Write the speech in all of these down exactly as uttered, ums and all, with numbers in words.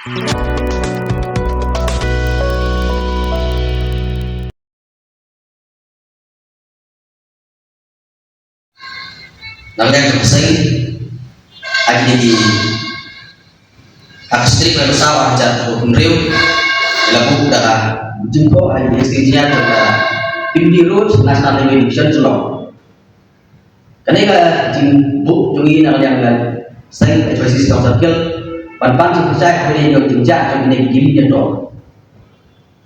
Nang liang jong ka seng, ha kine ki, ha ka strik ba saw ha ka jingthoh hynriew, la buh da ka jingthoh ha kine ki strik jingthoh da Pimdi Road, National Highway Division, Shillong. Kane ka jingbuh jong ngi na ka liang ka seng H Y C Shillong Circle, ban pan jingpynshai ha kane ka jingjia jong kine ki Generator.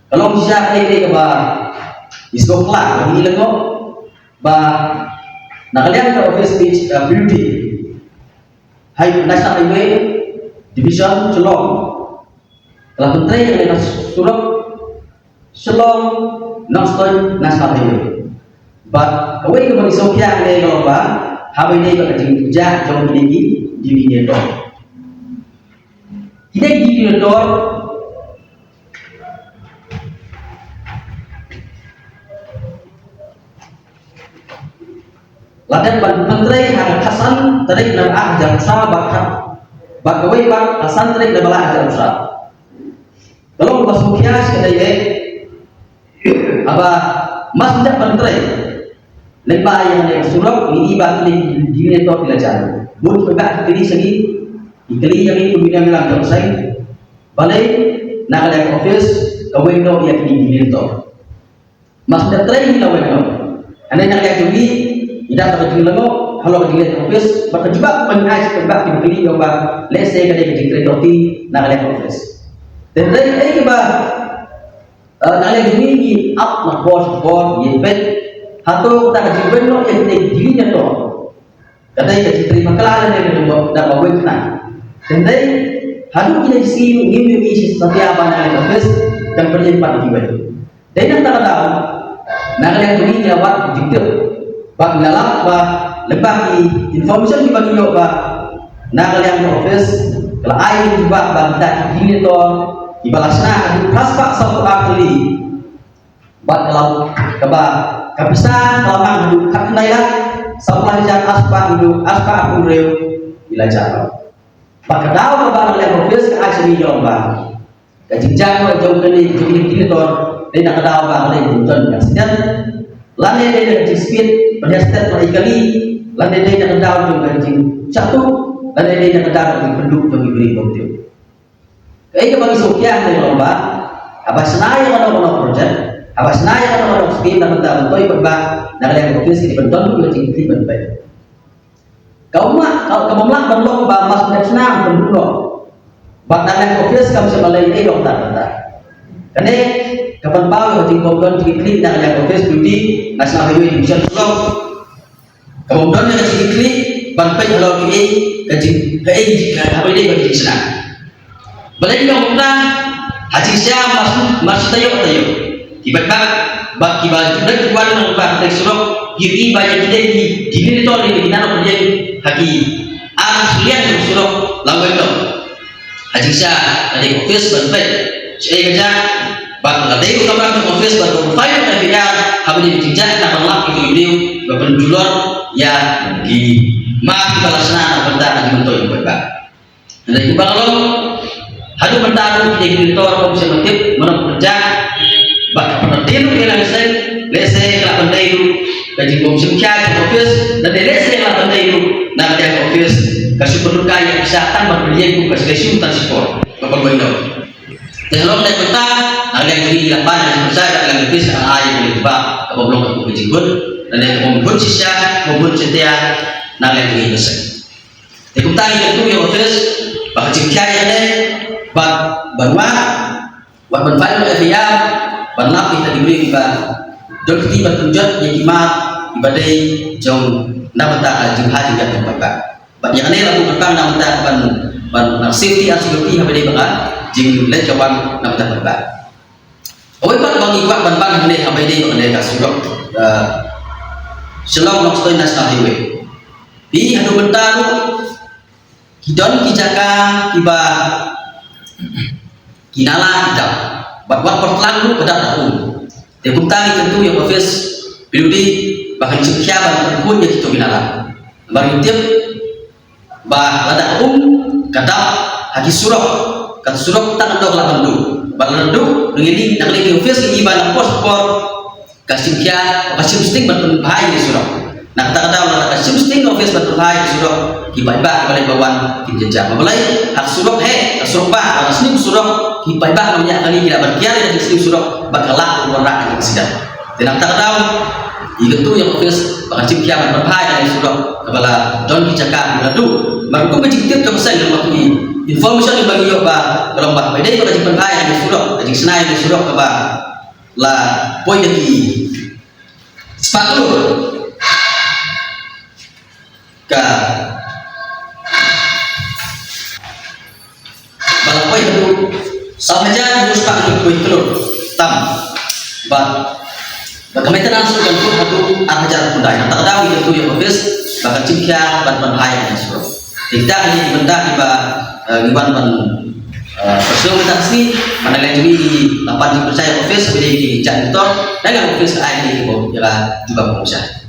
Ka long shisha kane kaba i sngewkhlaiñ ba ngi lyngngoh ba na ka liang ka office P H, uh, P W D, High, National Highway Division Shillong, ka la pyntrei ïa ka surok Shillong Nongstoiñ National Highway. Bad kawei kaba ngi sngewkhia ne ka long ba haba ïadei bad ka jingjia jong kine ki Generator. Kine ki Generator la dep ban pyntrei ha ka khatsan tarik na ba ar hajar arphew saw bad ka, bad kawei pat khatsan tarik na ba lai hajar arphew saw. Ka long kaba sngewkhia shi katta ïa, haba mar shu dep pyntrei lyngba ïa kane ka surok, ngi i ba kine ki Generator ki la jan. Bun kiba ki kylli sha ngi, ki kylli ïa ngi kum ki nongïalam jong ka seng. Balei na ka liang ka office ka weng noh ïa kine ki Generator? Mar shu dep trei ngi la weng noh. Hynrei na ka liang jong ngi, ngi dap da ka jinglyngngoh halor ka jingleit jong office, bad ka jubab ba ngi ai sha kiba ki kylli ïa u ba lehse ka dei ka jingtrei toti na ka liang office. Te hynrei ei kaba, eh, na ka liang jong ngi ngi ap na ka por sha ka por, ngi peit hato kata ka jingweng noh ïa kine ki Generator ka dei ka jingtrei bakla lane ka jingweng da ba weng khnang. Te hynrei haduh kine ki sngi ngim ïohi satia ba na ka liang office kan pynïeng pat ïa kiwei. Dei na kata ka daw, na ka liang jong ngi ngi la wad jingtip bad ngi la lap ba lyngba ki information kiba ngi ïoh ba na ka liang ka office ka la ai jubab ba kita ki Generator kiba la shna haduh phra spah sawphew ar tylli. Bad ka la, kaba ka pisa ka la mang haduh khatkhyndai lak sawphew lai hajar ar spah hynñiew, ar spah arphew hynriew ki la jah. Bad ka daw kaba na ka liang office ka ai sha ngi ka long ba ka jingjia jong kane, jong kine ki Generator, dei na ka daw ba ka dei ka jington ka stet, lane dei na ka jingspeed pynhiar stet ba i kali, lane dei na ka daw jong ka jingshah tuh, lane dei na ka daw jong ka jingpynduh jong ki briew bymtieng. Kaei kaba ngi sngewkhia hangne ka long ba haba shna ïa kano kano project, haba shna ïa kano kano scheme na ka bynta ban pynbeit paidbah, na ka liang ka office ki dei ban don ka jingkit ban peit. Ka um lah, ka, ka bym lah ban long ba mar shu dep shna ban pynduh noh. Bad na ka liang ka office kam shym la leh ei ei ruh kata kata. Kane ka pynpaw ïa ka jingbym don jingkit na ka liang ka office P W D National Highway Division Shillong. Ka bym don ka jingkit ban peit halor kaei ka jing, kaei ka jing, haba ïadei bad ka jingshna. Balei ka mut na, ha jingshisha mar shu, mar shu taïew taïew ki paidbah bad kiba ju leit ju wan lyngba kata ka surok ki ïohi ba ïa kine ki, ki Generator ne ki nang pynïeng ha ki ar shuliang jong ka surok la weng noh. Ha jingshisha ka dei ka office ban peit shaei ka jia, bad ka dei ka kamram jong ka office ban pynfile ka F I R haba ïadei bad ka jingjia, na ban lap ïa ki briew ba pynjulor ïa ki mar kiba la shna na ka bynta ka jingmyntoi jong ki paidbah. Hynrei kumba ka long, haduh mynta ruh kine ki Generator ym shym la tip mano ka kyrja, bad ka pynrem ruh ïa la ka seng, lehse ka la pyndei ruh ka jingbym shim khia jong ka office, lane lehse ka la pyndei ruh na ka liang ka office ka shu pynrung kai ïa ka pisa tang ban pynïeng kum ka shu leh shu tang shipor ba pynweng noh. Te halor kata ka bynta, na ka liang jong ngi ngi la pan ïa ka jingpynshai, na ka liang ka office ka ai ïa ka jubab kaba ym long katkum ka jingbun, lane kaba ym bun shisha, kaba ym bun satia na ka liang jong ngi ka seng. Te kumta ngi kyntu ïa ka office ba ka jingkhia ïa kane, bad ban wad, wad ban file ïa ka F I R, ban lap ïa kita ki briew kiba don kti ban pynjot ïa ki mar kiba dei jong na ka bynta ka jingbha jingjat jong paidbah. Bad ïa kane la buh kyrpang na ka bynta ban, ban, ban safety and security haba ïadei bad ka jingleit ka wan na ka bynta paidbah. Kawei pat ba ngi kwah ban ban hangne haba ïadei bad kane ka surok, eh, Shillong Nongstoiñ National Highway. Phi, haduh mynta ruh ki don ki jaka kiba ki nala ki dap, bad wat por tlang ruh ka dap da um. Te kumta ngi kyntu ïa ka office P W D ba kan shim khia ban pynkhuid ïa kito ki nala. Namar ngi tip ba lada ka um ka dap ha ki surok, Ka surok tang ka dok la ban duh. Ba la duh, ngi ni, ngi ni ki office ki ba la post por, ka shim khia, ka shim sting ban pynbha ïa ki surok. Na kata ka daw la ka shim sting office ban pynbha ïa ki surok, ki paidbah ba leh ba wan kin jynjar. Ba balei, ha surok heh, ka surok bah, ha sning surok, ki paidbah ba ïa kali ki da ban kiar ïa ki sning surok, ba ka lah ban rak ïa ki sida. Te na kata ka daw, ïa katu ïa office, ba ka shim khia ban pynbha ïa ki surok, kaba la don ki jaka ki la duh. Mar kum ka jingtip ka ba seng ba ki information ba ngi ïoh ba, ka long ba, ba dei ba ka jingpynbha ïa ki surok, ka jingshna ïa ki surok kaba la poi da ki spah klur. Ka ba la poi haduh saw hajar hynñiew spah hynñiew phew klur tam. Ba, ba ka maintenance kan put haduh ar hajar khyndai. Nangta ka daw ïa katu ïa office ba ka jingkhia ban pynbha ïa ki surok. Kita ki bynta kiba, eh, ngi wan ban, eh, pyrshang kita sngi, mana leh jingïalang jingpyrshah ïa office, bad ïa ki janitor, da ka office ka ai ïa ki ba ïa ka jubab pynshah.